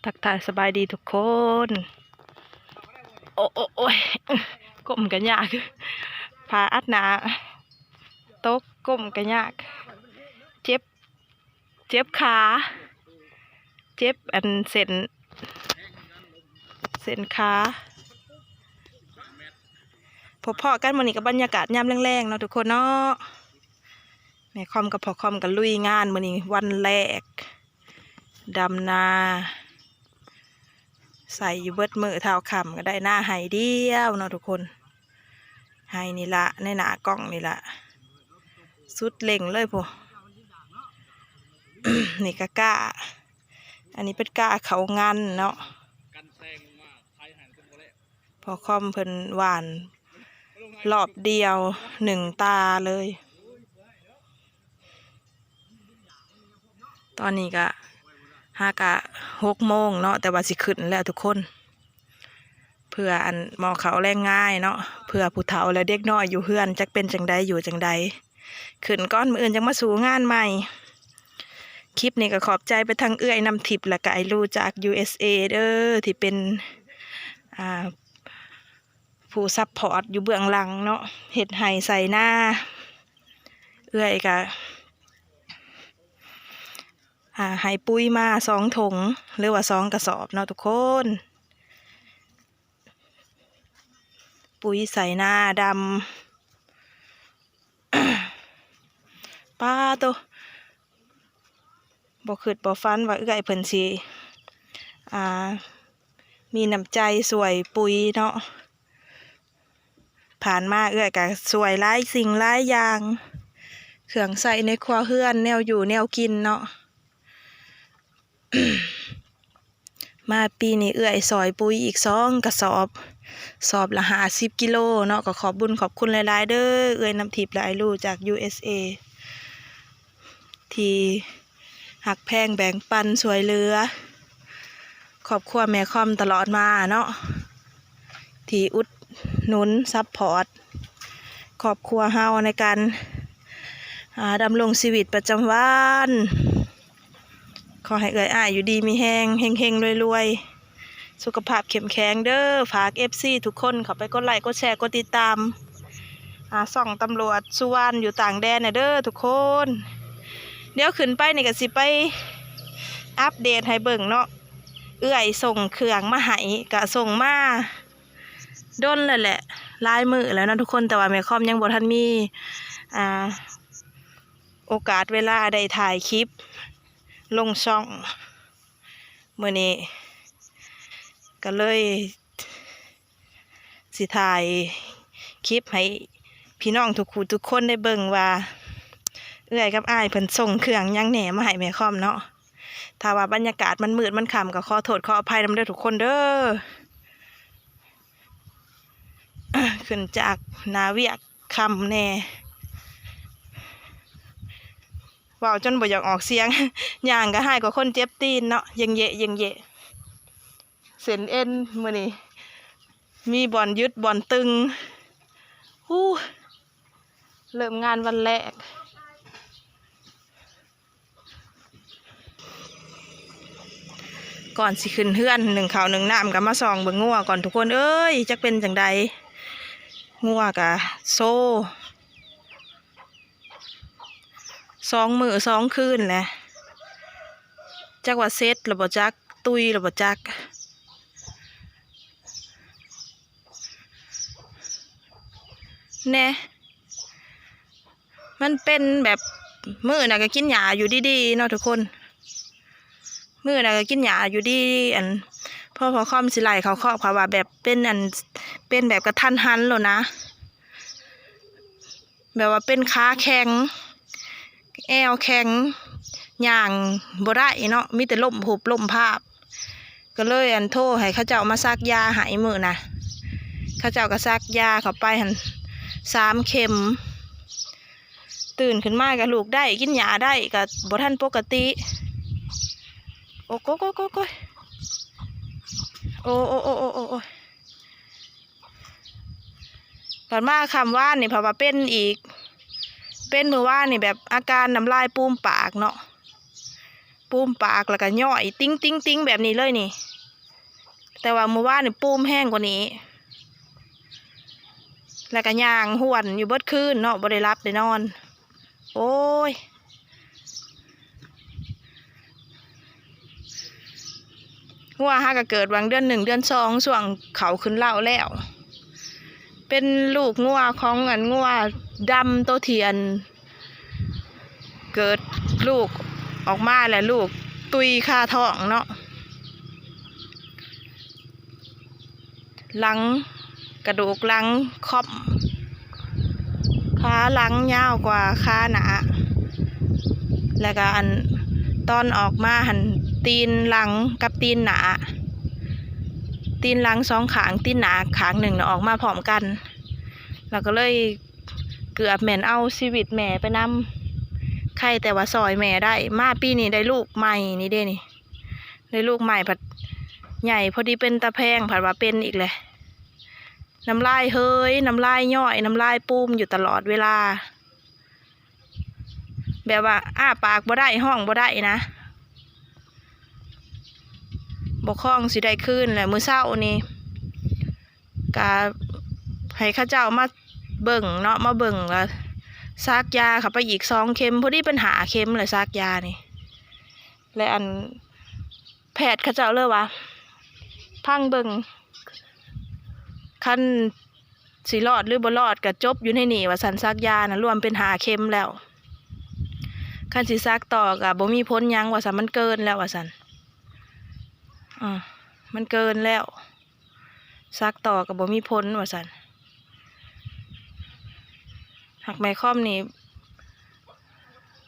ທັກທາຍສະບາຍດີທຸກຄົນ. ໂອ້ ໂອ້ ໂອ້ຍ ກົ້ມກະຍາກ ຜ້າອັດໜ້າຕົກ ກົ້ມກະຍາກ ເຈັບ ເຈັບຂາ ເຈັບອັນເສັ້ນ ເສັ້ນຂາ. ພົບພໍ້ກັນມື້ນີ້ກັບບັນຍາກາດຍາມແລງໆເນາະທຸກຄົນເນາະ. ແມ່ຄອມກັບພໍ່ຄອມກໍລຸຍງານ ມື້ນີ້ວັນແລກ ດຳນາ ໃສ່ຢູ່ເບິດມື້ ທ້າວຄ່ຳກໍໄດ້ນາໄຮ່ດຽວເນາະທຸກຄົນ. ໄຮ່ນີ້ລະ ໃນໜ້າກ້ອງນີ້ລະ ສຸດເລັ່ງເລີຍພຸ້ນ. ນີ້ກະກ້າ ອັນນີ້ເປັນກ້າເຂົ້າງັນເນາະ. ພໍ່ຄອມເພິ່ນຫວ່ານລອບດຽວໜຶ່ງຕາເລີຍ. ຕອນນີ້ກະຫາກະຫົກໂມງເນາະ ແຕ່ວ່າຊິຂຶ້ນແລ້ວທຸກຄົນ ເພື່ອອັນໝໍ້ເຂົ້າແລງງາຍເນາະ ເພື່ອຜູ້ເຖົ້າ ແລະ ເດັກນ້ອຍຢູ່ເຮືອນ ຈັກເປັນຈັ່ງໃດ ຢູ່ຈັ່ງໃດ. ຂຶ້ນກ່ອນ ມື້ອື່ນຈັ່ງມາສູ້ງານໃໝ່. ຄລິບນີ້ກໍຂອບໃຈໄປທາງເອື້ອຍນ້ຳທິບ ແລະ ກະອ້າຍລູຈາກ ຢູເອສເອ ເດີ້ ທີ່ເປັນ ອ່າ ຜູ້ຊັບພອດຢູ່ເບື້ອງຫຼັງເນາະ ເຮັດໄຮ່ໄຖນາ. ເອື້ອຍກະ ອ່າ ໃຫ້ປຸຍມາສອງຖົງ ຫຼືວ່າສອງກະສອບເນາະທຸກຄົນ. ປຸຍໄຖນາດຳ ປາໂຕ ບໍ່ຄິດບໍ່ຝັນວ່າເອື້ອຍເພິ່ນຊິ ອ່າ ມີນ້ຳໃຈຊ່ວຍປຸຍເນາະ. ຜ່ານມາເອື້ອຍກະຊ່ວຍຫຼາຍສິ່ງຫຼາຍຢ່າງ ເຄື່ອງໃຊ້ໃນຄົວເຮືອນ ແນວຢູ່ແນວກິນເນາະ. ມາປີນີ້ເອື້ອຍຊ່ອຍປຸຍອີກສອງກະສອບ ສອບລະຫ້າສິບກິໂລເນາະ. ກໍຂອບບຸນຂອບຄຸນຫຼາຍໆເດີ້ ເອື້ອຍນ້ຳທິບ ແລະ ອ້າຍລູຈາກ ຢູເອສເອ ທີ່ຮັກແພງແບ່ງປັນຊ່ວຍເຫຼືອຄອບຄົວແມ່ຄອມຕະຫຼອດມາເນາະ ທີ່ອຸດໜູນຊັບພອດຄອບຄົວເຮົາໃນການ ອ່າ ດຳລົງຊີວິດປະຈຳວັນ. ຂໍໃຫ້ເອື້ອຍອ້າຍຢູ່ດີມີແຮງ ເຮັງໆລວຍໆ ສຸຂະພາບເຂັ້ມແຂງເດີ້. ຝາກເອັຟຊີທຸກຄົນເຂົ້າໄປກົດໄລກົດແຊ ກົດຕິດຕາມ ອ່າ ຊ່ອງຕຳຫຼວດສຸວັນຢູ່ຕ່າງແດນແດ່ເດີ້ທຸກຄົນ. ດຽວຂຶ້ນໄປນີ້ກະຊິໄປອັບເດດໃຫ້ເບິ່ງເນາະ ເອື້ອຍສົ່ງເຄື່ອງມາໃຫ້ ກະສົ່ງມາດົນແລ້ວແຫຼະ ຫຼາຍມື້ແລ້ວເນາະທຸກຄົນ ແຕ່ວ່າແມ່ຄອມຍັງບໍ່ທັນມີ ອ່າ ໂອກາດເວລາໄດ້ຖ່າຍຄລິບລົງຊ່ອງ. ມື້ນີ້ກໍເລີຍຊິຖ່າຍຄລິບໃຫ້ພີ່ນ້ອງທຸກຜູ້ທຸກຄົນໄດ້ເບິ່ງວ່າ ເອື້ອຍກັບອ້າຍເພິ່ນສົ່ງເຄື່ອງຫຍັງແດ່ມາໃຫ້ແມ່ຄອມເນາະ. ຖ້າວ່າບັນຍາກາດມັນມືດມັນຄ່ຳກໍຂໍໂທດຂໍອະໄພນຳເດີ້ທຸກຄົນເດີ້. ຂຶ້ນຈາກໜ້າວຽກຄ່ຳແດ່ ເວົ້າຈົນບໍ່ຢາກອອກສຽງ ຍ່າງກໍຮ້າຍກວ່າຄົນເຈັບຕີນເນາະ ເຢງເຢະ ເຢງເຢະ. ເສັ້ນເອັນມື້ນີ້ມີບ່ອນຢຸດບ່ອນຕຶງ. ຫູ ເລີ່ມງານວັນແລກ. ກ່ອນຊິຂຶ້ນເຮືອນ ໜຶ້ງເຂົ້າໜຶ້ງນ້ຳ ກໍມາສ່ອງເບິ່ງງົວກ່ອນທຸກຄົນເອີຍ ຈັກເປັນຈັ່ງໃດ. ງົວກະໂຊສອງມື້ສອງຄືນແຫຼະ ຈັກວ່າເສັດແລ້ວບໍ່ຈັກ ຕຸຍແລ້ວບໍ່ຈັກ ແນ່. ມັນເປັນແບບ ມື້ນະກໍກິນຫຍ້າຢູ່ດີໆເນາະທຸກຄົນ ມື້ນະກໍກິນຫຍ້າຢູ່ດີ. ອັນ ພໍພໍ່ຄອມຊິໄລ່ເຂົ້າຄອກ ເພາະວ່າແບບເປັນອັນ ເປັນແບບກະທັນຫັນໂລດນະ ແບບວ່າເປັນຂາແຂງ ແອວແຂງ ຍ່າງບໍ່ໄດ້ເນາະ ມີແຕ່ລົ້ມພຸບລົ້ມພາບ. ກໍເລີຍອັນໂທໃຫ້ເຂົາເຈົ້າມາສັກຢາໃຫ້ມື້ນະ ເຂົາເຈົ້າກໍສັກຢາເຂົ້າໄປຫັ້ນສາມເຂັມ. ຕື່ນຂຶ້ນມາກໍລຸກໄດ້ ກິນຫຍ້າໄດ້ ກໍບໍ່ທັນປົກກະຕິ. ໂອ້ໂກໂກໂກໂກຍ ໂອ້ ໂອ້ ໂອ້ ໂອ້ ໂອ້ ໂອ້. ບັດມາຄ່ຳວານນີ້ ເພາະວ່າເປັນອີກ ເປັນມື້ວານນີ້ແບບອາການນ້ຳລາຍປູມປາກເນາະ ປູມປາກ ແລ້ວກໍຍ້ອຍຕິງໆໆ ແບບນີ້ເລີຍນີ້. ແຕ່ວ່າມື້ວານນີ້ປູມແຮງກວ່ານີ້ ແລ້ວກໍຍ່າງຫວນຢູ່ເບິດຄືນເນາະ ບໍ່ໄດ້ຫຼັບໄດ້ນອນ. ໂອ້ຍ ງົວຫາກໍເກີດຫວ່າງເດືອນໜຶ່ງເດືອນສອງ ຊ່ວງເຂົ້າຂຶ້ນເລົ້າແລ້ວ ເປັນລູກງົວຂອງອັນງົວດຳໂຕທີ່ອັນ ເກີດລູກອອກມາແລ້ວລູກຕຸຍຄາທ້ອງເນາະ ຫຼັງ ກະດູກຫຼັງຄ່ອມ ຂາຫຼັງຍາວກວ່າຂາໜ້າ ແລ້ວກະອັນ ຕອນອອກມາຫັ້ນ ຕີນຫຼັງກັບຕີນໜ້າ ຕີນຫຼັງສອງຂ້າງ ຕີນໜ້າຂ້າງໜຶ່ງນະ ອອກມາພ້ອມກັນ ແລ້ວກໍເລີຍ ເກືອບແມ່ນເອົາຊີວິດແມ່ໄປນຳ ໄຄແຕ່ວ່າຊ່ອຍແມ່ໄດ້. ມາປີນີ້ໄດ້ລູກໃໝ່ນີ້ເດ້ນີ້ ໄດ້ລູກໃໝ່ພັດໃຫຍ່ພໍດີເປັນຕາແພງ ພັດວ່າເປັນອີກແຫຼະ ນ້ຳລາຍເຫີຍ ນ້ຳລາຍຍ້ອຍ ນ້ຳລາຍປູມຢູ່ຕະຫຼອດເວລາ ແບບວ່າອ້າປາກບໍ່ໄດ້ ຮ້ອງບໍ່ໄດ້ນະ ບໍ່ຄອງຊິໄດ້ຄືນແຫຼະ. ມື້ເຊົ້ານີ້ ກະໃຫ້ເຂົາເຈົ້າມາເບິ່ງເນາະ ມາເບິ່ງ ແລ້ວສັກຢາເຂົ້າໄປອີກສອງເຂັມ ພໍດີເປັນຫ້າເຂັມແຫຼະ ສັກຢານີ້. ແລະ ອັນ ແພດເຂົາເຈົ້າເລີຍວ່າ ຟັງເບິ່ງ ຄັນຊິລອດຫຼືບໍ່ລອດກະຈົບຢູ່ໃນນີ້ວ່າຊັ້ນ ສັກຢານະ ລວມເປັນຫ້າເຂັມແລ້ວ ຄັນຊິສັກຕໍ່ກະບໍ່ມີຜົນຫຍັງວ່າຊັ້ນ ມັນເກີນແລ້ວວ່າຊັ້ນ ອາ ມັນເກີນແລ້ວ. ສັກຕໍ່ກໍບໍ່ມີຜົນວ່າຊັ້ນ. ຫາກແມ່ຄອມນີ້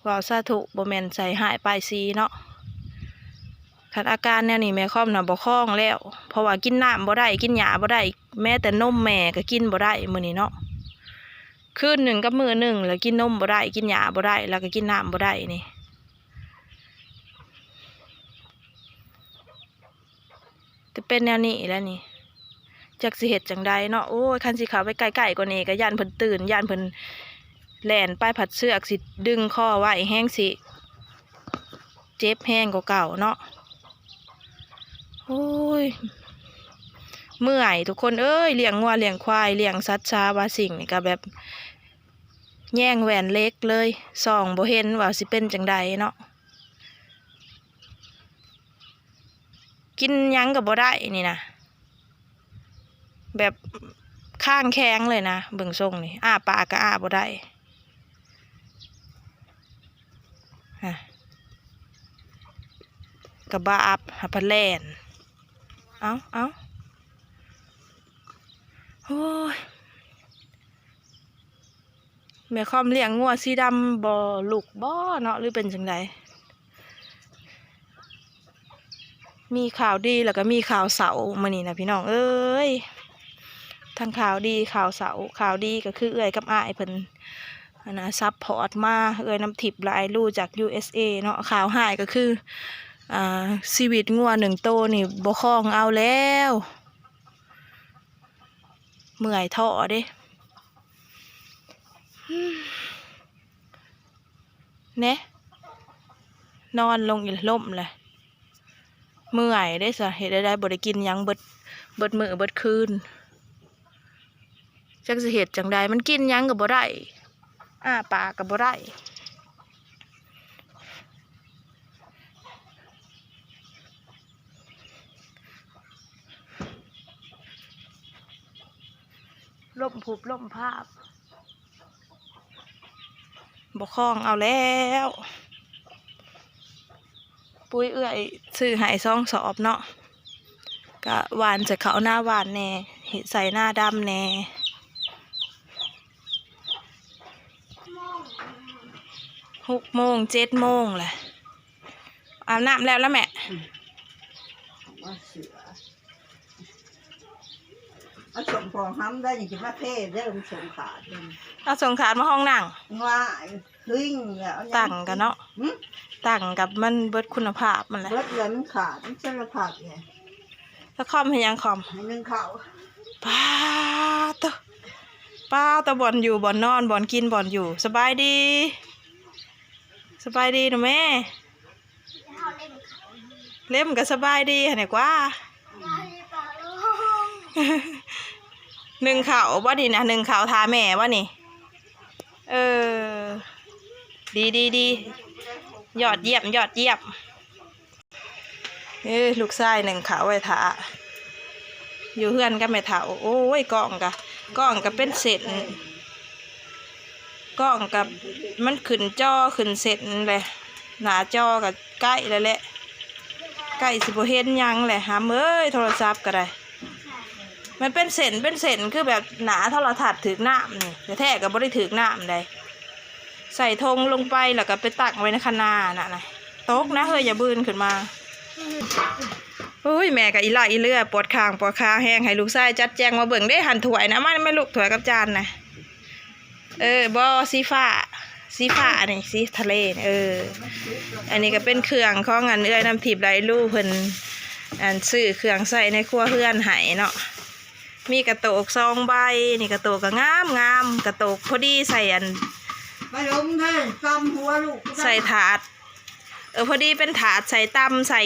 ເວົ້າສາທຸ ບໍ່ແມ່ນໃສ່ຮ້າຍປ້າຍສີເນາະ. ຄັນອາການແນວນີ້ແມ່ຄອມນະບໍ່ຄອງແລ້ວ ເພາະວ່າກິນນ້ຳບໍ່ໄດ້ ກິນຫຍ້າບໍ່ໄດ້ ແມ້ແຕ່ນົມແມ່ກໍກິນບໍ່ໄດ້ມື້ນີ້ເນາະ. ຄືນໜຶ່ງກັບມື້ໜຶ່ງລະກິນນົມບໍ່ໄດ້ ກິນຫຍ້າບໍ່ໄດ້ ລະກໍກິນນ້ຳບໍ່ໄດ້ນີ້. ຈະເປັນແນວນີ້ແຫຼະນີ້ ຈັກຊິເຮັດຈັ່ງໃດເນາະ. ໂອ້ຍ ຄັນຊິເຂົ້າໄປໃກ້ໆກວ່ານີ້ກໍຢ້ານເພິ່ນຕື່ນ ຢ້ານເພິ່ນແລ່ນໄປ ພັດເຊືອກຊິດຶງຄໍໄວ້ ແຮງຊິເຈັບແຮງກວ່າເກົ່າເນາະ. ໂອ້ຍ ເມື່ອຍທຸກຄົນເອີຍ ລ້ຽງງົວລ້ຽງຄວາຍ ລ້ຽງສັດຊາວາສິ່ງນີ້ກໍແບບແຍງແວ່ນເຫຼັກເລີຍ ສ່ອງບໍ່ເຫັນວ່າຊິເປັນຈັ່ງໃດເນາະ. ກິນຫຍັງກໍບໍ່ໄດ້ນີ້ນະ ແບບຄາງແຂງເລີຍນະ ເບິ່ງຊົງນີ້ ອ້າປາກກໍອ້າບໍ່ໄດ້ ຮະ ກະບາບ ຫາພັດແລ່ນ ເອົ້າ ເອົ້າ ໂອ້ຍ. ແມ່ຄອມລ້ຽງງົວສີດຳບໍ່ລຸກບໍ່ເນາະ ຫຼືເປັນຈັ່ງໃດ? ມີຂ່າວດີແລ້ວກໍມີຂ່າວເສົ້າມື້ນີ້ນະພີ່ນ້ອງເອີຍ ທັງຂ່າວດີຂ່າວເສົ້າ. ຂ່າວດີກໍຄືເອື້ອຍກັບອ້າຍເພິ່ນ ອັນນະ ຊັບພອດມາ ເອື້ອຍນ້ຳທິບ ແລະ ອ້າຍລູຈາກ ຢູເອສເອ ເນາະ. ຂ່າວຮ້າຍກໍຄື ອ່າ ຊີວິດງົວໜຶ່ງໂຕນີ້ບໍ່ຄອງເອົາແລ້ວ. ເມື່ອຍທໍ້ເດ້ ແນະ ນອນລົງອີກ ລົ້ມແຫຼະ ເມື່ອຍເດ້ຊະ ເຮັດແນວໃດ ບໍ່ໄດ້ກິນຫຍັງເບິດ ເບິດມື້ເບິດຄືນ ຈັກຊິເຮັດຈັ່ງໃດ ມັນກິນຫຍັງກໍບໍ່ໄດ້ ອ້າປາກກໍບໍ່ໄດ້. ລົມຜຸບລົມພາບ ບໍ່ຄອງເອົາແລ້ວ. ປຸ໋ຍເອື້ອຍຊື້ໃຫ້ສອງສອບເນາະ ກະຫວ່ານໃສ່ເຂົ້ານາຫວ່ານແດ່ ເຮັດໃສ່ນາດຳແດ່. ຫົກໂມງ ເຈັດໂມງແຫຼະ ອາບນ້ຳແລ້ວລະແມ່. ອືມ ເອົາສົ່ງພໍ່ຫຳໄດ້ ນີ້ຊິມາເທເດີ ມັນສົ່ງຂາດເດີ ເອົາສົ່ງຂາດມາຫ້ອງນັ່ງ ວ່າ ເຮີ້ຍ ແລ້ວ ຕັ້ງກັນເນາະ ຫຶ ຕັ້ງກັບມັນເບິດຄຸນນະພາບມັນແຫຼະ ເບິດເລີຍ ມັນຂາດ ມັນສາລະພັດແຫຼະ. ແລ້ວຄອມເຮັດຫຍັງຄອມ? ໃຫ້ໜຶ້ງເຂົ້າ. ປາໂຕ ປາໂຕ ບ່ອນຢູ່ ບ່ອນນອນ ບ່ອນກິນ ບ່ອນຢູ່. ສະບາຍດີ ສະບາຍດີນະແມ່. ເລັມກໍສະບາຍດີຫັ້ນແຫຼະກວ່າ. ໜຶ້ງເຂົ້າບໍ່ນີ້ນະ? ໜຶ້ງເຂົ້າຖ້າແມ່ບໍ່ນີ້? ເອີ ດີໆໆ ຍອດຢ້ຽມ ຍອດຢ້ຽມ. ເອີ ລູກຊາຍໜຶ້ງເຂົ້າໄວ້ຖ້າ ຢູ່ເຮືອນກັບແມ່ເຖົ້າ. ໂອ້ຍ ກ້ອງກະ ກ້ອງກະເປັນເສັ້ນ ກ້ອງກະມັນຂຶ້ນຈໍຂຶ້ນເສັ້ນແຫຼະ ໜ້າຈໍກະໃກ້ແລ້ວແຫຼະ ໃກ້ຊິບໍ່ເຫັນຫຍັງແຫຼະ ຫຳເອີຍ. ໂທລະສັບກະໄດ້ ມັນເປັນເສັ້ນເປັນເສັ້ນ ຄືແບບໜ້າໂທລະທັດຖືກນ້ຳນີ້ ແທ້ໆກະບໍ່ໄດ້ຖືກນ້ຳໃດ. ໃສ່ຖົງລົງໄປ ແລ້ວກໍໄປຕັ້ງໄວ້ໃນຄັນນານັ້ນນະ. ຕົກນະເຮີ້ຍ ຢ່າບືນຂຶ້ນມາ. ໂອ້ຍ ແມ່ກໍອີຫຼ້າອີເຫຼືອ ປວດຂ້າງປວດຂາແຮງ ໃຫ້ລູກຊາຍຈັດແຈງມາເບິ່ງເດ້. ຫັ້ນຖ້ວຍນະ ມາແມ່ລູກ ຖ້ວຍກັບຈານນະ. ເອີ ບໍ່ ສີຟ້າ ສີຟ້ານີ້ ສີທະເລນີ້. ເອີ ອັນນີ້ກໍເປັນເຄື່ອງຂອງອັນເອື້ອຍນ້ຳທິບໄດລູເພິ່ນ ອັນຊື້ເຄື່ອງໃຊ້ໃນຄົວເຮືອນໃຫ້ເນາະ. ມີກະໂຕກສອງໃບ ນີ້ກະໂຕກກະງາມໆ ກະໂຕກພໍດີໃສ່ອັນ ໄປລົມເດີ ຕຳຫົວລູກ ໃສ່ຖາດ ເອີ ພໍດີເປັນຖາດໃສ່ຕຳ ໃສ່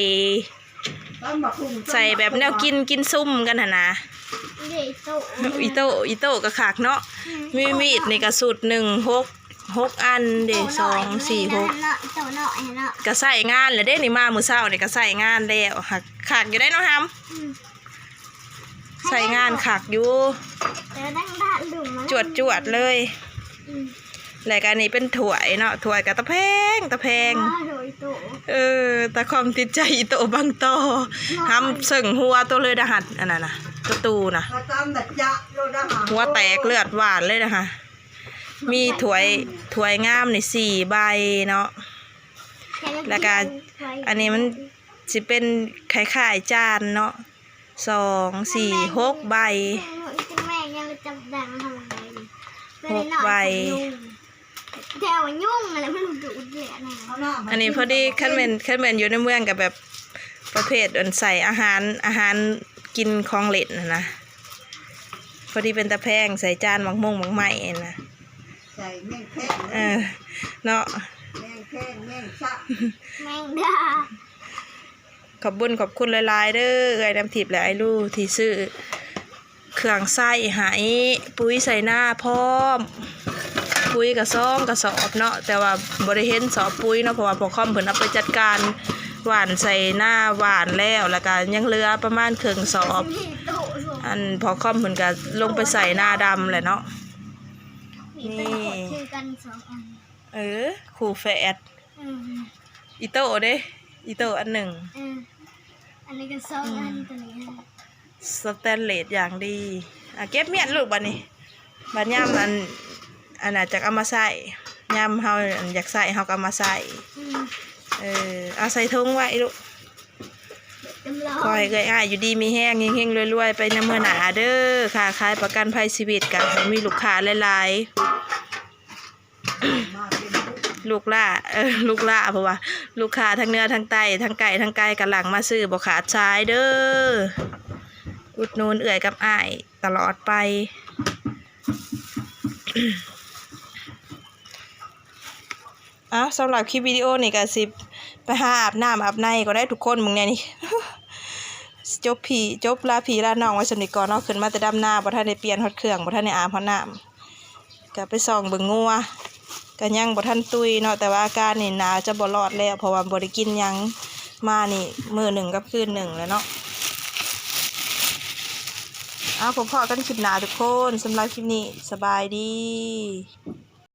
ຕຳບັກຫຸ່ງ ໃສ່ແບບແນວກິນ ຕຳບັກຫຸ່ງ ກິນຊຸ່ມກັນຫັ້ນນະ. ເດ້ ອີໂຕ້ ອີໂຕ້ ອີໂຕ້ກະຄັກເນາະ. ອືມ ມີມີດນີ້ກະຊຸດໜຶ່ງ ຫົກ ຫົກອັນເດ້ ສອງ ສີ່ ຫົກ ເນາະ ໂຕນ້ອຍຫັ້ນເນາະ ກະໃຊ້ງານແລ້ວເດ້ນີ້ ມາມື້ເຊົ້ານີ້ກະໃຊ້ງານແລ້ວ ຄັກ ຄັກຢູ່ໄດ໋ເນາະຫຳ. ອືມ ໃຊ້ງານຄັກຢູ່ ແຕ່ວ່າດັ່ງດ້ານລຸມມັນ ຈວດໆເລີຍ. ອືມ ແລ້ວກະອັນນີ້ເປັນຖ້ວຍເນາະ ຖ້ວຍກະຕາແພງ ຕາແພງ. ວ້າ ໂດຍໂຕ ເອີ ຕາຄອມຕິດໃຈອີໂຕບັງຕໍ່ ຫຳເຊິ່ງຫົວໂຕເລີຍດາຫັນ ອັນນັ້ນນະ ໂຕຕູນະ ຫົວແຕກເລືອດຫວານເລີຍນະຫະ. ມີຖ້ວຍ ຖ້ວຍງາມນີ້ສີ່ໃບເນາະ ແລ້ວກະອັນນີ້ມັນຊິເປັນຄ້າຍໆຈານເນາະ. ສອງ ສີ່ ຫົກໃບ ຫົກໃບ ແຕ່ວ່າຍຸງຫັ້ນແຫຼະມັນດູດເລືອດ. ອັນນີ້ພໍດີ ຄັນແມ່ນ ຄັນແມ່ນຢູ່ໃນເມືອງກະແບບປະເພດອັນໃສ່ອາຫານ ອາຫານກິນຂອງຫຼິ້ນຫັ້ນນະ ພໍດີເປັນຕາແພງ ໃສ່ຈານໝາກມົງໝາກໄມ້ຫັ້ນນະ. ໃສ່ແມງແຄງ ເອີ ເນາະ ແມງແຄງ ແມງສາບ ແມງດາ. ຂອບບຸນຂອບຄຸນຫຼາຍໆເດີ ເອື້ອຍນ້ຳທິບ ແລະ ອ້າຍລູ ທີ່ຊື້ເຄື່ອງໃຊ້ໃຫ້ ປຸ໋ຍໃສ່ນາພ້ອມ ປຸ໋ຍກະສອງກະສອບເນາະ ແຕ່ວ່າບໍ່ໄດ້ເຫັນສອບປຸ໋ຍເນາະ ເພາະວ່າພໍ່ຄອມເພິ່ນເອົາໄປຈັດການຫວ່ານໃສ່ນາຫວ່ານແລ້ວ ແລ້ວກະຍັງເຫຼືອປະມານເຄິ່ງສອບ ອັນພໍ່ຄອມເພິ່ນກະລົງໄປໃສ່ນາດຳແຫຼະເນາະ. ນີ້ ນີ້ ເປັນໂຄດຄືກັນສອງອັນ ເອີ ຄູ່ແຝດ. ອືມ ອີໂຕ້ເດ້ ອີໂຕ້ອັນໜຶ່ງ. ເອີ ອັນນີ້ກໍສອງອັນ ອືມ ໂຕນີ້ສະແຕນເລດຢ່າງດີ. ອ່ະ ເກັບມ້ຽນລູກບາດນີ້ ບາດຍາມອັນ ອັນນ່າ ຈັກເອົາມາໃຊ້ ຍາມເຮົາ ອັນ ຢາກໃຊ້ເຮົາກໍເອົາມາໃຊ້. ອືມ ເອີ ເອົາໃສ່ຖົງໄວ້ລູກ. ຂໍໃຫ້ເອື້ອຍອ້າຍຢູ່ດີມີແຮງ ເຮັງໆລວຍໆໄປນຳເມືອໜ້າເດີ ຄ້າຂາຍປະກັນໄພຊີວິດ ກະໃຫ້ມີລູກຄ້າຫຼາຍໆ. ລູກຫຼ້າ ເອີ ລູກຫຼ້າ ເພາະວ່າລູກຄ້າທັງເໜືອທັງໃຕ້ ທັງໃກ້ທັງໄກ ກະຫຼັ່ງມາຊື້ບໍ່ຂາດສາຍເດີ ອຸດໜູນເອື້ອຍກັບອ້າຍຕະຫຼອດໄປ. ເອົ້າ ສຳລັບຄລິບວິດີໂອນີ້ກະຊິໄປຫາອາບນ້ຳອາບໃນກ່ອນເດີທຸກຄົນ. ເບິ່ງແດ່ນີ້ ຈົບພີ່ ຈົບລາພີ່ລານ້ອງໄວ້ສ່ຳນີ້ກ່ອນເນາະ. ຂຶ້ນມາແຕ່ດຳນາ ບໍ່ທັນໄດ້ປ່ຽນຮອດເຄື່ອງ ບໍ່ທັນໄດ້ອາບຮອດນ້ຳ. ກະໄປສ່ອງເບິ່ງງົວ ກະຍັງບໍ່ທັນຕຸຍເນາະ ແຕ່ວ່າອາການນີ້ໜ້າຈະບໍ່ລອດແລ້ວ ເພາະວ່າບໍ່ໄດ້ກິນຫຍັງມານີ້ ມື້ໜຶ່ງກັບຄືນໜຶ່ງແລ້ວເນາະ. ເອົາ ພົບພໍ້ກັນຄລິບໜ້າທຸກຄົນ ສຳລັບຄລິບນີ້ ສະບາຍດີ.